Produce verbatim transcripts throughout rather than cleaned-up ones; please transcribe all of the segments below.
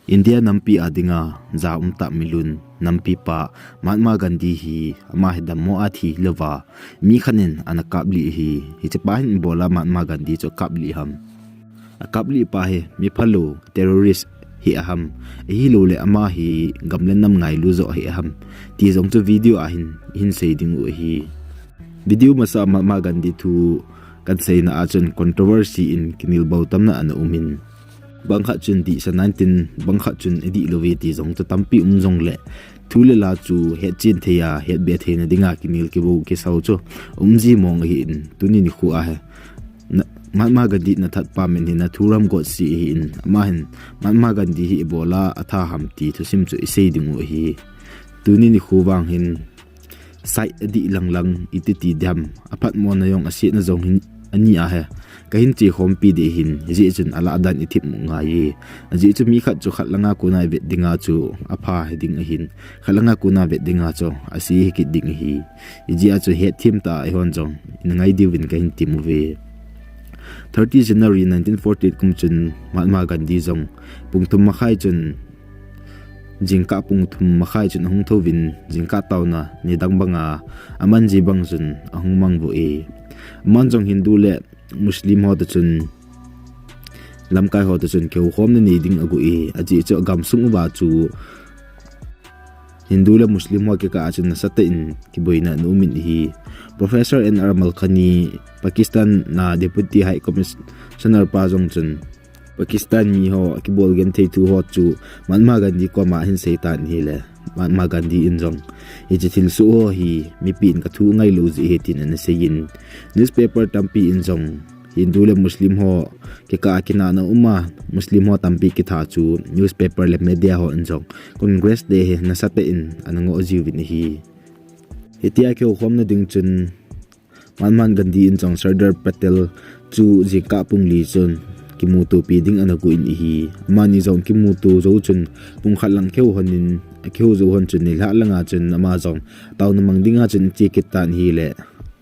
India nampi a dinga ja umtah milun nampi pa Mahatma Gandhi hi ama hi dammo a thi louva mi khat in ana kaplih ahi. Hiche pa hin ibola Mahatma Gandhi chu akaplih ham? Akaplih pa hi mi phalou terrorist hi aham, ahilouleh ama hi gam le nam ngailu joh hi aham, ti jong chu video a hin, hin sei ding u ahi. Video masa Mahatma Gandhi thu kan seina a chun controversy in kinelbou tamna ana um in, bang khat chun dihsa nan tin, bang khat chun adih lou ve ti jong chu tampi um jongleh, thu le la chu hetchen thei a, hetbe theina dinga kinel kibou kisau chu um ji mong ahin, tuni nikho a hi Mahatma Gandhi nathat pa min hi Nathuram Godse ahin, ama hin Mahatma Gandhi hi ibola atha ham ti thusim chu isei ding u ahi. Tuni nikho vang hin side adih lang lang iti ti diham, aphatmona jong asetna jong hin ani ahi. Kahin chekhompi ding ahin, hijeh chun alah dan ithemmo ngai e. Ajeh chu mi khat chu khat langa kona ivet dinga chu apha hiding ahin, khat langa kona vet dinga chu ase hikit ding ahi. Hijeh a chu hetthem tah a eihon jong ingai diuvin kahin tem uve. Thirty January nineteen forty-eight kum chun Mahatma Gandhi jong pung thum makhai chun, jingkah pung thum makhai chun ahung thouvin, jingkah taona nidang banga aman ji bang chun ahung mang uve. Aman jong Hindu le Muslim ho toh chun, lamkai ho toh chun kihoukhomna nei ding ago e. Ajeh chu agamsung uva chu Hindu le Muslim ho kikah a chun nasatah in kiboina ana um in ahi. Professor N R Malkani, Pakistan a Deputy High Commissioner pa jong chun, Pakistan mi ho akibol genthei thu ho chu Mahatma Gandhi koma ahin seitan ahile, Mahatma Gandhi in jong hiche thilsoh ho hi mipi in kathu angai lou jeh ahi tin ana seiyin, newspaper tampi in jong Hindu le Muslim ho kikah a kinahna uma, Muslim ho tampi kitha chu newspaper le media hon jong Congress te hi nasatah in ana ngoh jiuvin ahi. Hitia kihoukhomna ding chun Mahatma Gandhi in jong Sardar Patel chu jingkah pung li chun kimutopi ding ana go in ahi. Amani jong kimuto jou chun pung khat lang kihou lhon in, akihou jou lhon chun nilhah langa chun ama jong taona mang dinga chun ache kit tan ahile,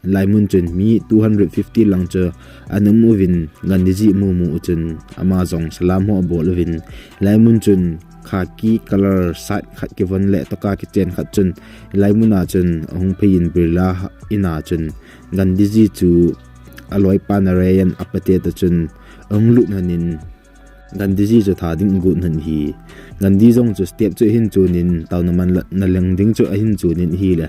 hilai mun chun mi two hundred fifty lang chu ana um uvin, Gandhiji amumu u chun ama jong salam ho abol uvin, hilai mun chun khaki color shirt khat kivon le toka kichen khat chun hilai muna chun ahung phei in, Birla in a chun Gandhiji chu aloipa Narayan Apte toh chun ahung lut lhon in, Gandhiji chu tha ding agot lhon ahi. Gandhi jong chu step chu ahin chon in, taona man la, na leng ding chu ahin chon in ahile,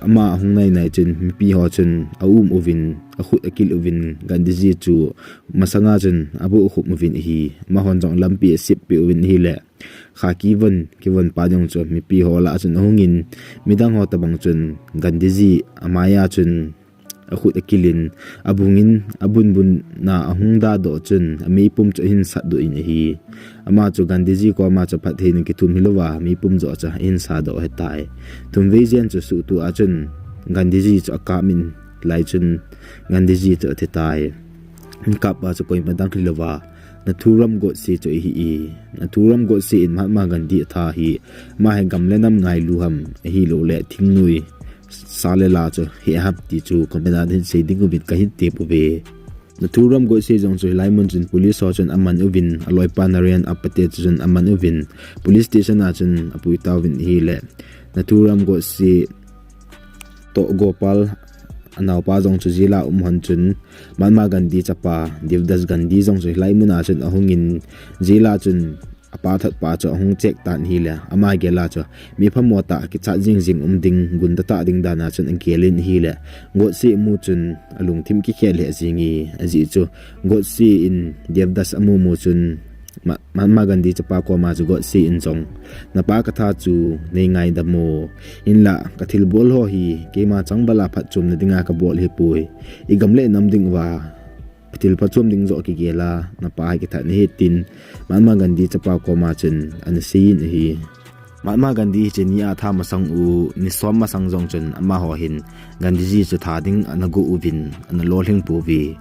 ama ahung nai nai chun mipi ho chun aum uvin, akhut akil uvin, Gandhiji chu masanga chun aboh khup uvin ahi. Amahon jong lampi asep peh uvin ahile, khaki von kivon pa jong chu mipi ho lah a chun ahung in, midang ho tobang chun Gandhiji amai a chun akhut akil in, abung in, abunbun na ahung dadoh chun ameipum chu ahin satdoh in ahi. Ama chu Gandhiji koma chu phattheina kithum hilouva meipum joh chu ahin sadoh ahitai. Thumvei jen chu suhtoh a chun Gandhiji chu akap in, hilai chun Gandhiji chu athitai. Akap pa chu koima dang hilouva Nathuram Godse chu ahi e. Nathuram Godse in Mahatma Gandhi atha hi, ama hi gam le nam ngailu ham, ahilouleh thingnoi sa le la chu hi aham ti chu comment a hin sei ding uvin kahin tem uve. Nathuram Godse jong chu hilai mun chun police ho chun aman uvin, aloipa Narayan Apte chun aman uvin, police station a chun apui tauvin ahile, Nathuram Godse toh Gopal anaopa jong chu jail a um lhon chun, Mahatma Gandhi chapa Devdas Gandhi jong chu hilai muna chun ahung in, jail a chun apa thatpa chu ahung check tan ahile, ama gel a chu mi phamo tah, kichat jing jing um ding, gunda tah ding dan a chun agel in ahile, Godse amu chun alungthim kikhel lheh jeng e. Ajeh chu Godse in Devdas amumu chun Ma-, Mahatma Gandhi chapa koma chu Godse in jong, napa katha chu nei ngaidam o, hinlah kathilbol ho hi keima changval a phatchomna dinga kabol ahipoi, igam le nam dinguva thil phatchom ding joh kigel a, napa hi kithat nahi tin Mahatma Gandhi chapa koma chun ana sei in ahi. Mahatma Gandhi hiche ni a atha masang u, ni som masang jong chun amaho hin Gandhiji chu tha ding ana go uvin, ana lolhing pouve.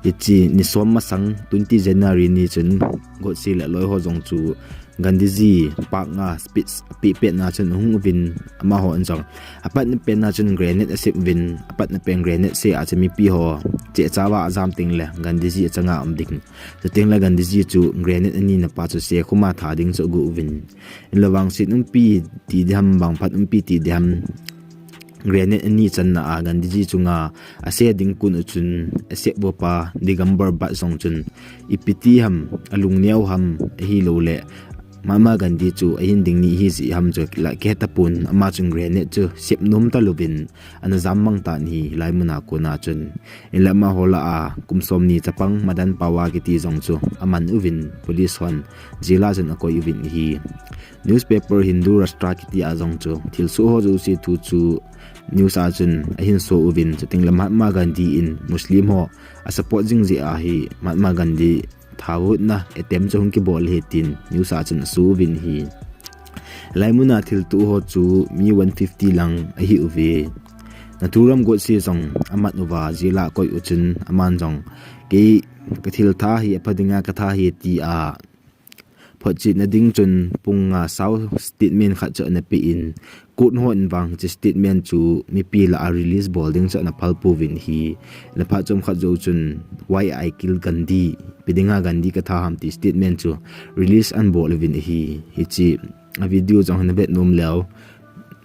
Hiche ni som masang twenty January ni chun Godse le aloi ho jong chu Gandhiji park a speech apeh pet na chun ahung uvin, amaho in jong apatna pen a chun grenade asep uvin, apatna pen grenade se a chun mipi ho chehcha a ajam teng le Gandhiji achanga um ding. Chuteng le Gandhiji chu grenade anina pa chu sekhum a tha ding chu agu uvin. Hinlah vangset umpi ti diham, vangphat umpi ti diham, grenade ani channa a Gandhiji chunga ase ding kon u chun, asep uva pa Digambar Bhatt jong chun, ipi ti ham, alung neo ham, ahilou le Mahatma Gandhi chu ahin ding ni ahi jeh ham chu la kihe tapon, ama chun grenade chu sep nom talouvin, ana jam mang tan ahi, hilai mun a kon a chun. Hinlah amaho lah a kum som ni chapang Madan Pahwa kiti jong chu aman uvin, police hon jail a chun akoi uvin ahi. Newspaper Hindu Rashtra kiti a jong chu thilsoh ho jouse thu chu news a chun ahin so uvin, chuteng le Mahatma Gandhi in Muslim ho asupport jing jeh a hi Mahatma Gandhi thavutna attempt chu hung kibol ahi tin news a chun aso uvin ahi. Hilai mun a thilto ho chu mi one fifty lang ahi uve. Nathuram Godse jong amat uva jail a akoi u chun, aman jong kei kathil tha hi apha dinga katha ahi tia photchetna ding chun pung nga sao statement khat chu ana pe in, court hon vang hiche statement chu mipi lah a release bol ding chu ana phal pouvin ahi. Hinlah phat chomkhat jou chun Why I Kill Gandhi, ipi dinga Gandhi katha ham ti statement chu release ana bol uvin ahi. Hiche a video jong hin navet nom leu,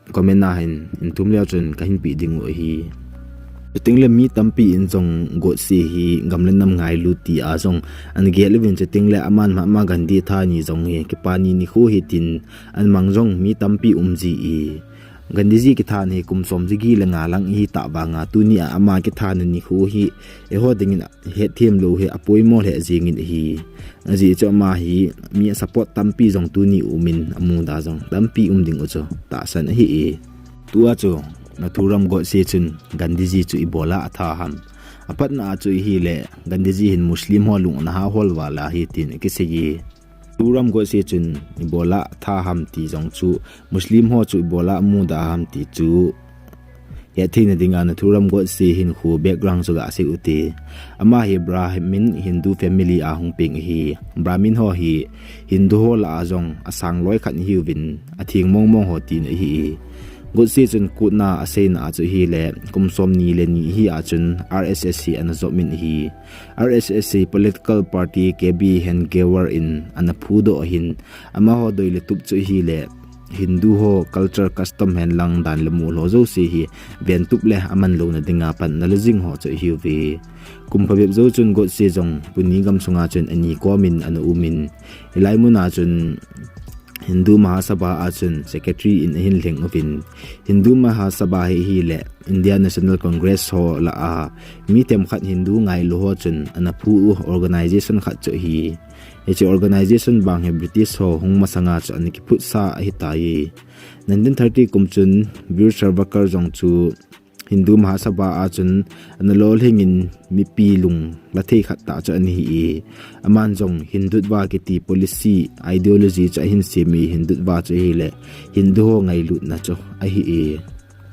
comment a hin, hin thum leu chun kahin pe ding u ahi. Chuteng le mi tampi in jong Godse hi gam le nam ngailu tia jong ana gel uvin, chuteng le aman Mahatma Gandhi tha ni jong hi kipana nikho ahi tin ana mang jong mi tampi um ji e. Gandhiji kithana hi kum som sagi le nga lang ahi tah vanga, tuni a ama kithana nikho hi eiho dingin hetthem lou hi apoimo lheh jengin ahi. Ajeh chu ama hi mi asupport tampi jong tuni umin, amuda jong tampi um ding u chu tahsan ahi e. Tua chu Nathuram Godse chun Gandhiji chu ibola atha ham? Apatna a chu ahile Gandhiji hin Muslim ho lung ana hahol val ahi tin akisei e. Nathuram Godse chun ibola atha ham ti jong chu, Muslim ho chu ibola amuda ham ti chu hetthei na dinga Nathuram Godse hinkho background chu gasei ute. Ama hi Brahmin Hindu family a hung peng ahi. Brahmin ho hi Hindu ho lah a jong asang loi khat ahiuvin, atheng mongmong ho tina ahi e. Godse chun court na aseina a chu ahile kum som ni le ni ahi a chun R S S hi ana jop in ahi. R S S hi political party K B Hedgewar in ana phudoh ahin, amaho doi le tup chu ahile Hindu ho culture custom hen lang dan le muh ho jouse hi ventup le aman louna dinga panna le jing ho chu ahiuve. Kum phabep jou chun Godse jong Pune gamsunga chun ani komin ana umin, hilai muna chun Hindu Mahasabha a chun secretary in ahin lheng uvin. Hindu Mahasabha hi ahile India National Congress ho lah a mi themkhat Hindu ngailu ho chun ana phu u organization khat chu ahi. Hiche organization bang hi British ho hung masanga chu ana kiphutsa ahitai. Nineteen thirty kum chun Veer Savarkar jong chu Hindu Mahasabha a chun ana lolhingin mipi lung lathei khat tah chu ana hi e. Aman jong Hindutva kiti policy, ideology chu ahin sem e, Hindutva chu ahile Hindu ho ngailutna chu ahi e.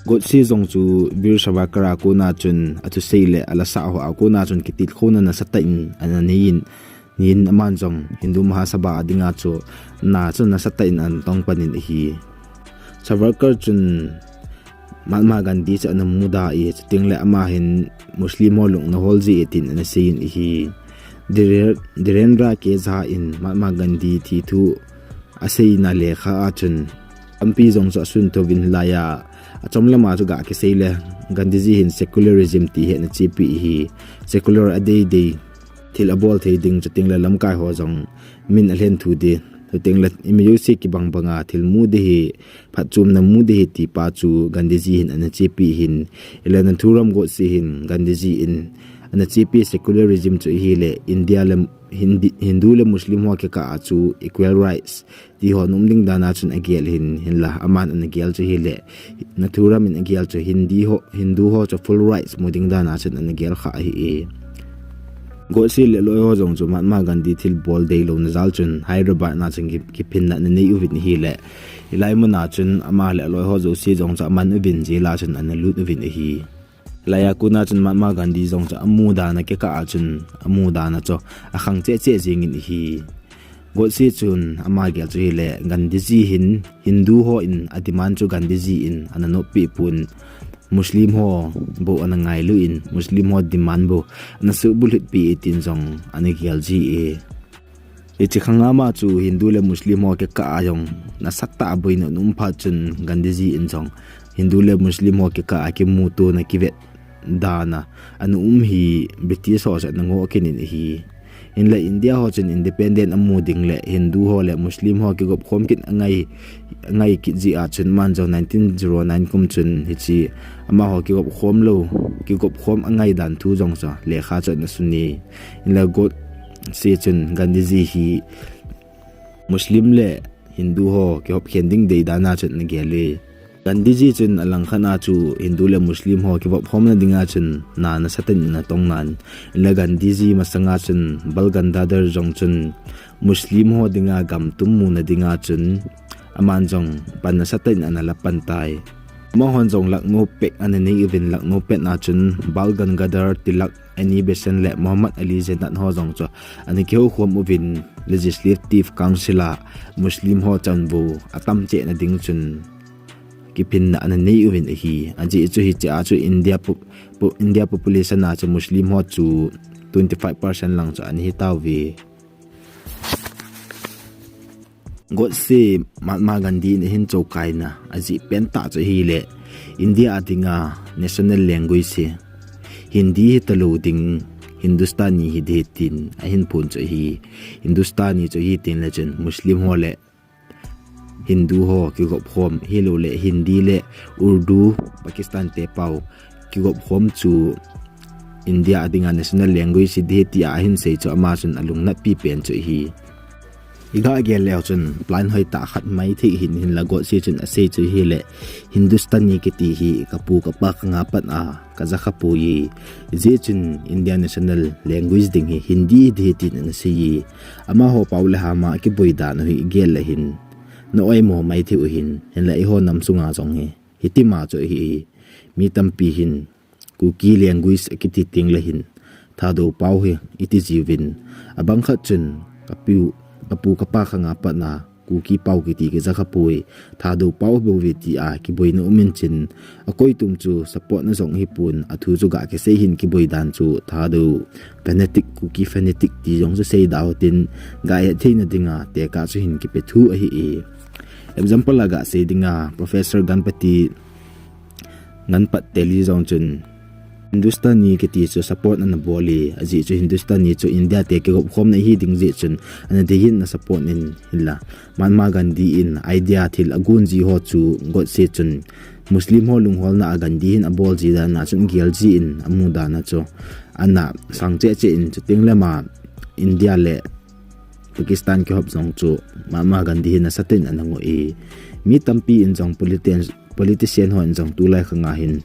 Godse jong chu Veer Savarkar a kona chun athusei le alasah ho a kona chun kitilkhouna nasatah in ana nei in, nin aman jong Hindu Mahasabha a dinga chu na chu nasatah in ana tong panin ahi. Savarkar chun Mahatma Gandhi chu ana muda e, chuteng le ama hin Muslim ho lung ana hol ji e tin ana seiyin ahi. Dhire-, Dhirendra K Jha in Mahatma Gandhi thi thu aseina lekha a chun tampi jong chu asun thouvin, hilai a achom lama chu ga kisei le Gandhiji hin secularism ti hi ana chepi ahi. Secular adeidei, thil abol thei ding, chuteng le lamkai ho jong min alhen thu ding, chuteng le imajouse kibang banga thil mu ding ahi, phatchomna mu ding ahi ti pa chu Gandhiji hin ana chepi ahin, ahile Nathuram Godse hin Gandhiji in ana chepi secularism chu ahile India le Hindi, Hindu le Muslim ho kikah a chu equal rights ti ho um ding dan a chun agel ahin, hinlah aman ana gel chu ahile Nathuram in agel chu Hindi ho, Hindu ho chu full rights mu ding dan a chun ana gel kha ahi e. Godse le aloi ho jong chu Mahatma Gandhi thilbol deilouna jal chun Hyderabad na chun ki, kiphinna ana nei uvin ahile, hilai muna chun ama le aloi ho jouse jong chu aman uvin, jail a chun ana lut uvin ahi. Laiya kona chun Mahatma Gandhi jong chu amu dan a kikah a chun amu dan a chu akhang cheh cheh jingin ahi. Godse chun ama gel chu hile Gandhiji hin Hindu ho in a demand chu Gandhiji in ana noppi pon, Muslim ho bou ana ngailu in Muslim ho demand bou ana subulhit pi e tin jong ana gel ji e. Hiche khang ama chu Hindu le Muslim ho kikah a jong nasatah a boina um phat chun Gandhiji in jong Hindu le Muslim ho kikah a kimutona kivet dan a ana um hi British ho chu ana ngoh kit in ahi. Hinla India ho chun independent amu ding le Hindu ho le Muslim ho kigop khom kit angai, angai kit ji a chun aman jong nineteen zero nine kum chun hiche amaho kigop khom lou, kigop khom angai dan thu jong chu lekha chu ana sun e. Hinla Godse chun Gandhiji hi Muslim le Hindu ho kihop khen ding dei dan a chun ana gel e. Gandhiji chun alangkhat a chu Hindu le Muslim ho kivop khomna ding a chun na nasatah in ana tong nan. Hinla Gandhiji masang a chun Bal Gangadhar jong chun Muslim ho ding a gam tum muna ding a chun aman jong pan nasatah in ana la pan tai. Amahon jong Lucknow Pact ana nei uvin Lucknow Pact a chun Bal Gangadhar Tilak, Annie Besant le Muhammad Ali Jinnah ho jong chu ana kihoukhom uvin Legislative Council a Muslim ho chanvo atam cheh na ding chun kiphinna ana nei uvin ahi. Ajeh chu hiche a chu India pu-, pu-, India population a chu Muslim ho chu twenty five percent lang chu ana hi tauve. Godse Mahatma Gandhi in ahin chokaina ajeh pentah chu ahile India a dinga national language hi Hindi hitalou ding Hindustani hi ding tin ahin phon chu ahi. Hindustani chu ahi tin le chun Muslim ho le Hindu ho kigop khom hilou le Hindi le Urdu Pakistan te pau kigop khom chu India a dinga national language hi ding tia ahin sei chu ama chun alungnat pi pen chu ahi. Iga gel leu chun plan hoitah khat maithei hin hinla Godse chun asei chu hile Hindustani kiti hi kapu kapa khang a pat a kaja khapoi. Hijeh chun India national language ding hi Hindi hi ding tin ana sei e. Amaho pau le ham a kiboi dan u hi igel le hin na oimo maithei u hin, hinla eiho nam sunga jong hi hitima chu ahi. Mi tampi hin Kuki language akiti teng le hin Thadou pau hi iti jiuvin, abang khat chun kapu, kapu kapa khang a pat a Kuki pau kiti kaja khapoi, Thadou pau bou ve tia kiboina um in chin, akoi tum chu support na jong hipon, athu chu ga kisei hin kiboi dan chu Thadou fanatic, Kuki fanatic ti jong chu sei da u tin, ga hetthei na dinga tekah chu hin kipe thu ahi e. Example a ga sei dinga Professor Ganpati Ganpat Teli jong chun Hindustani kiti chu support ana bol e, ajeh chu Hindustani chu India te kigop khomna hi ding jeh chun ana dei hin ana support in hinla. Mahatma Gandhi in idea thil agon ji ho chu Godse chun Muslim ho lungholna a Gandhi hin abol ji dan a chun gel ji in amu dan a chu ana sang cheh cheh in chuteng le ama India le Pakistan kihop jong chu Mahatma Gandhi hin nasatah in ana ngoh e. Mi tampi in jong politician, politician ho in jong tulai khang a hin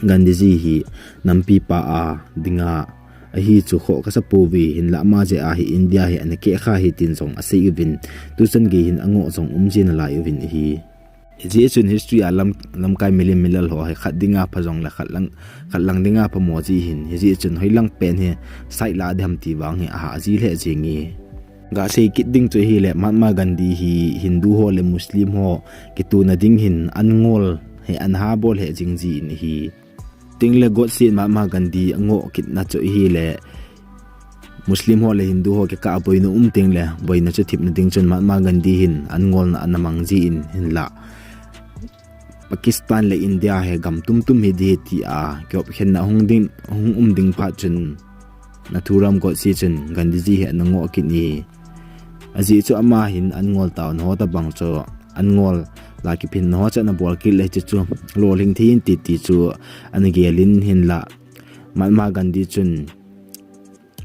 Gandhiji hi nampi pa a dinga ahi chu khoh kasa pouve, hinlah ama jeh a hi India hi ana keh kha hi tin jong asei uvin, tuchan gei hin angoh jong um ji nalai uvin ahi. Hijeh chun history a lam, lamkai milim milal ho hi khat dinga pha jongle khat lang, khat lang dinga phamo ji hin, hijeh chun hoilang pen hi side la ding ham ti vang hi ahah ji lheh jenge. Gasei kit ding chu ahile Mahatma Gandhi hi Hindu ho le Muslim ho kitona ding hin an ngol hi ana ha bol lheh jing ji in ahi. Tengle Godse in Mahatma Gandhi angoh kitna chu ahile Muslim ho le Hindu ho kikah a boina um tengle boina chu thipna ding chun Mahatma Gandhi hin an ngolna ana mang ji in, hinlah Pakistan le India hi gam tumtum hi ding hi tia kihopkhenna hung ding, hung um ding phat chun Nathuram Godse chun Gandhiji hi ana ngoh kit e. Ajeh chu ama hin an ngol taona ho tabang chu an ngol la kiphinna ho chu ana bol kit le hiche chu lolhing thei in titi chu ana gel in, hinlah Mahatma Gandhi chun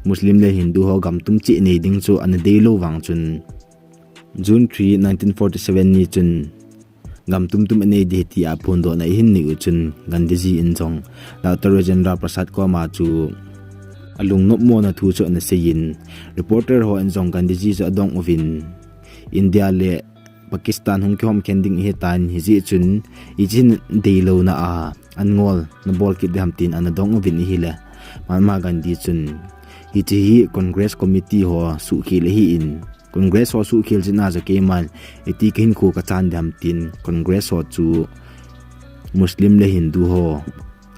Muslim le Hindu ho gam tum cheh nei ding chu ana deilou vang chun June three, nineteen forty-seven ni chun gam tumtum anei ding hi tia phondohna ahin nei u chun Gandhiji in jong Doctor Rajendra Prasad koma chu alungnopmona thu chu ana sei in, reporter ho in jong Gandhiji chu adong uvin, India le Pakistan hung kihom khen ding ahitan, hijeh chun, ichin deilouna a, an ngol, nabol kit diham tin, ana dong uvin ahile. Mahatma Gandhi chun, hiche hi Congress Committee ho suhkhel ahin, Congress ho suhkhel jeh a chu keiman, iti kahinkho kachan diham tin, Congress ho chu Muslim le Hindu ho,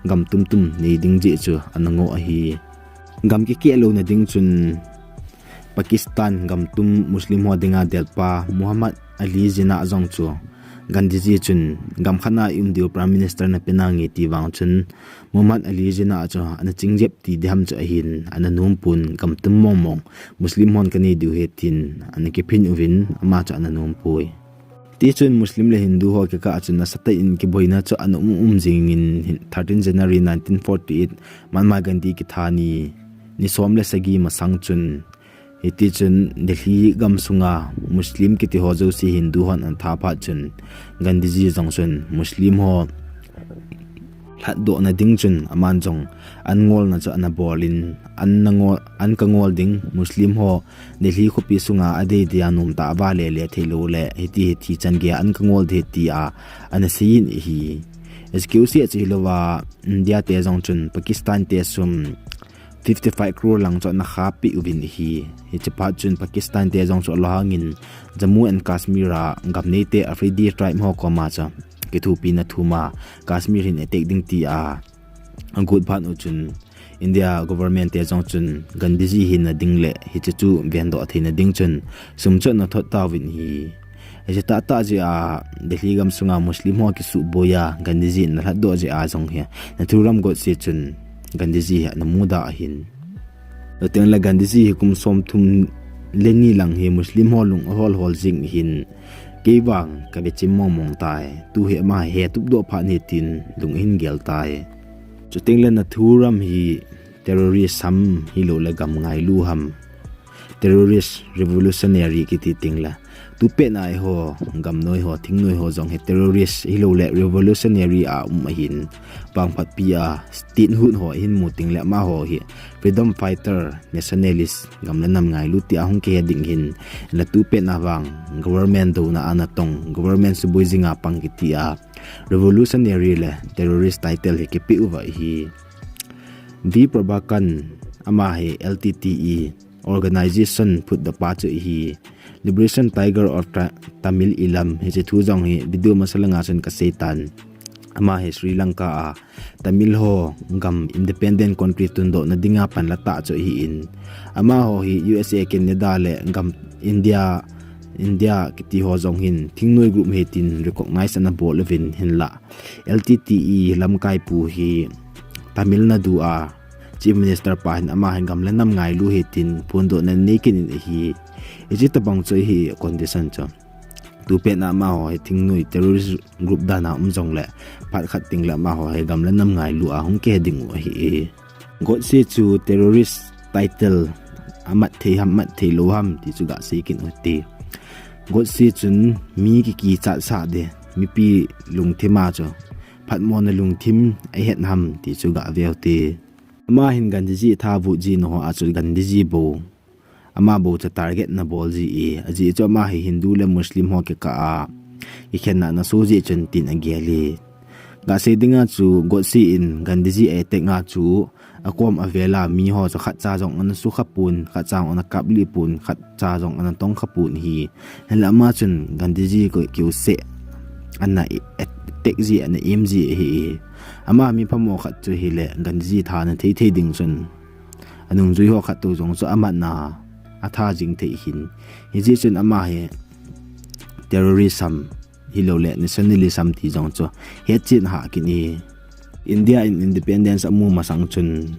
gam tumtum nei ding jeh chu ana ngoh ahi. Gam kikeh louna ding chun Pakistan gam tum Muslim ho dinga delpa Muhammad Ali Jinnah jong chu Gandhiji chun gam khat a i um diu Prime Minister na pe nange ti vang chun Muhammad Ali Jinnah chu ana chingjep ti diham chu ahin ana nom pon gam tum mong mong Muslim hon kanei diu ahi tin ana kiphin uvin ama chu ana nom poi. Tichun Muslim le Hindu ho kikah a chun nasatah in kiboina chu ana um um jingin thirteen January nineteen forty-eight Mahatma Gandhi kitha ni, ni som le sagi masang chun, hitichun Delhi gam sunga Muslim kiti ho jouse Hindu hon ana tha phat chun, Gandhiji jong chun Muslim ho lhatdohna ding chun aman jong an ngolna chu ana bol in, an na ngol, an ka ngol ding Muslim ho Delhi khopi sunga adei dei a nomtah a va le le thei lou le, hiti hiti chan gei a an ka ngol ding tia ana seiyin ahi. Hiche keu seh chu hilouva, India te jong chun Pakistan te sum fifty five crore lang chu ana khahpeh uvin ahi. Hiche phat chun Pakistan te jong chu alohang in Jammu and Kashmir a gam neite Afridi tribe ho koma chu kithopina thum a Kashmir hin attack ding tia agot phat u chun India government te jong chun Gandhiji hina ding le hiche chu vendoh theina ding chun sum chu ana thot tauvin ahi. Hiche tahtah jeh a Delhi gam sunga Muslim ho kisuhboi a Gandhiji ana lhatdoh jeh a jong hi Nathuram Godse chun Gandhiji hi ana muda ahin. Chuteng le Gandhiji hi kum som thum le ni lang hi Muslim ho lung ahol hol jing ahin. Kei vang ka vechim mong mong tai. Tu hi ama hi hetupdoh phat ni tin lung ahin gel tai. Chuteng le Nathuram hi terrorist ham hilou le gam ngailu ham. Terrorist revolutionary kiti teng le. Tupet na eiho, gam noi ho, thing noi ho jong hi terrorist hilou le revolutionary a um ahin. Pangphatpi a, statehood ho ahin mu teng le amaho hi. Freedom fighter, nationalist, gam le nam ngailu tia hung kihe ding ahin. Le tupet na vang, government douna a natong, government suboi jinga pang kiti a. Revolutionary le terrorist title hi kipeh uva ahi. V Prabhakaran ama hi L T T E organization phutdohpa chu ahi. Liberation Tiger of Tra-, Tamil Eelam hiche thu jong hi video masa langa chun kasei tan. Ama hi Sri Lanka a Tamil ho gam independent country tundohna dinga panla tah chu ahin. Amaho hi U S A, Canada le gam India, India kiti ho jong hin thingnoi group ahi tin recognize ana bol uvin hinlah L T T E lamkai pu hi Tamil Nadu a Chief Minister pa hin ama hin gam le nam ngailu ahi tin phondohna nei kit in ahi. Hiche tabang chu ahi condition chu. Tupet na amaho hi thingnoi terrorist group dan a um jong le phat khat teng le amaho hi gam le nam ngailu a hung kihe ding u ahi. Godse chu terrorist title amat thei ham, mat thei lou ham ti chu gasei kit u hite. Godse chun mi kikichat sah ding, mipi lungthim a chu phatmona lungthim ahet ham ti chu gave u hite. Ama hin Gandhiji tha avut ji nao a chu Gandhiji bou. Ama bou chu target ana bol ji e, ajeh chu ama hi Hindu le Muslim ho kikah a kikhenna ana so ji chun tin agel e. Gasei dinga chu Godse in Gandhiji a attack a chu akom avel a mi ho chu khatcha jong ana sukha pon, khatcha jong ana kaplih pon, khatcha jong ana tongkha pon ahi. Hinlah ama chun Gandhiji keu seh ana attack ji, ana im ji ahi. Ama mi phamo khat chu hile Gandhiji tha ana thei thei ding chun anungjui ho khat tou jong chu amatna atha jing thei ahin. Hijeh chun ama hi terrorism hilou le nationalism ti jong chu hetchen hah kit e. India in independence amu masang chun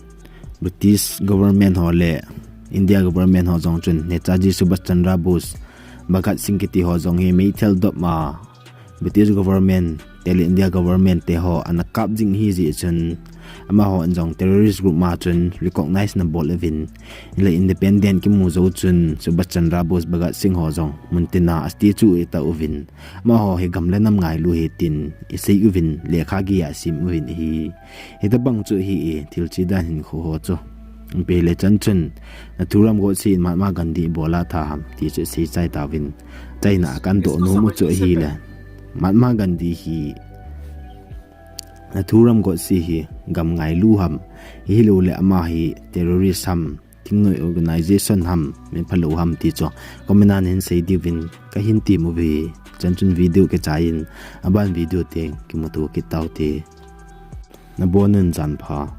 British government ho le India government ho jong chun Netaji Subhash Chandra Bose, Bhagat Singh kiti ho jong hi meithal dop ma British government te le India government te ho ana kap jing ahi jeh chun amaho in jong terrorist group ma chun recognize ana bol uvin, le independent kimu jou chun Subhash Chandra Bose, Bhagat Singh ho jong muntina a statue itah uvin, amaho hi gam le nam ngailu ahi tin isei uvin, lekha gei a isim uvin ahi. Hitabang chu ahi e, thil che dan hinkho ho chu. Ipi hile chan chun Nathuram Godse in Mahatma Gandhi ibola tha ham ti chu sei chai tauvin. China kan doh nom u chu ahile Mahatma Gandhi hi Nathuram Godse hi gam ngailu ham, ihilouleh ama hi terrorist ham, thingnoi organization ham, mi phalou ham ti chu comment a nahin sei diuvin kahin tem uve. Chan chun video kichai in, aban video teng kimuto kit taute. Nabonun jan pha.